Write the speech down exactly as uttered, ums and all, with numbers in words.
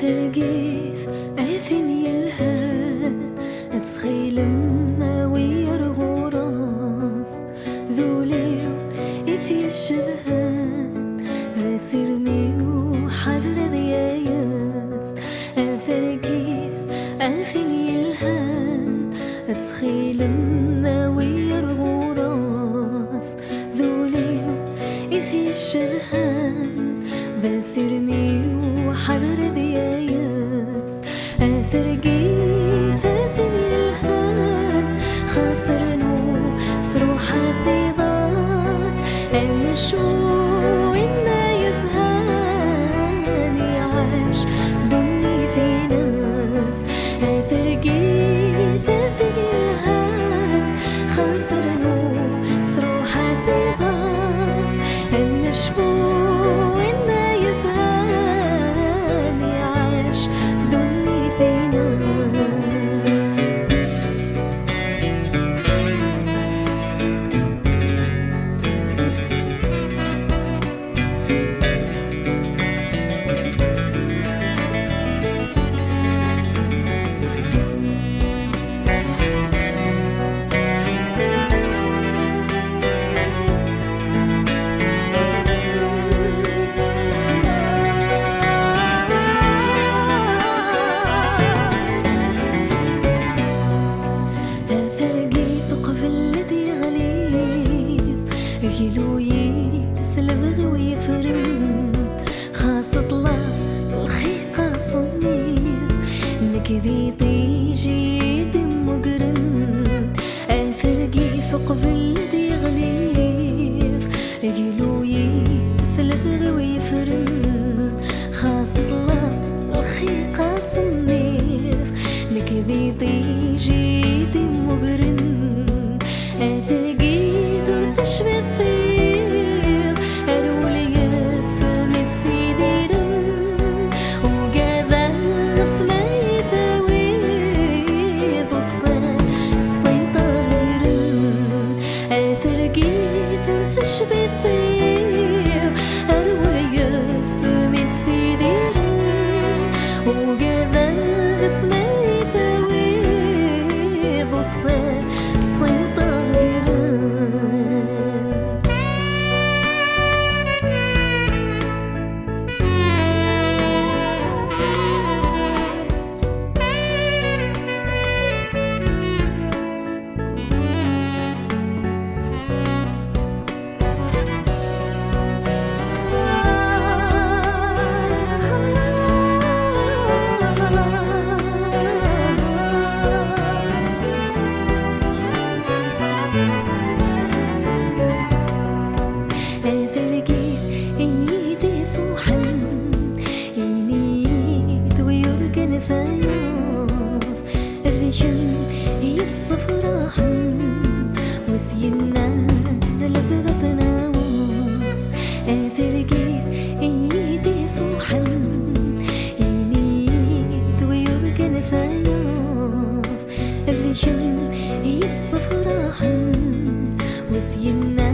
Targit a tin yelhan, ad txilem a wi ar ɣur-s, d ul-iw i t-yecedhan, d asirem-iw ḥader ad yayes. A targit a tin yelhan, ad txilem a wi ar ɣur-s, d ul-iw i t-yecedhan, d asirem-iw ḥader ad yayes. A targit a tin yelhan, xas rnu s ruḥ-as iḍas, amecbu inna yezhan, iɛac ddunit-ines. A targit a tin yelhan, xas rnu s ruḥ-as iḍas, amecbu inna yezhan, iɛac ddunit-ines. A targit uqbel ad yeɣli, glu-yi-d s lebɣi-w yefren, xas ṭṭleɣ lxiq aṣennif, nekk d iṭij i d-immugren. A targit uqbel ad yeɣli, glu-yi-d s lebɣi-w yefren, xas ṭṭleɣ lxiq aṣennif, nekk d iṭij i d-immugren. A targit ur tecbiḍ tiɣ, ar wul yes-m i d-sidiren, ugadeɣ s ma yi-tawiḍ ussan ṣṣiṭ ɣiren. A targit ur tecbiḍ tiɣ, ar wul yes-m i d-sidiren, ugadeɣ s ma yi-tawiḍ ussan ṣṣiṭ ɣiren. A targit i yi-d-isuḥen, ini-yi-d wi yurgan tayeḍ, d kemm i yessefraḥen, wi s-yennan lebɣi ad t-naweḍ. A targit i yi-d-isuḥen, ini-yi-d wi yurgan tayeḍ, d kemm i yessefraḥen, wi s-yennan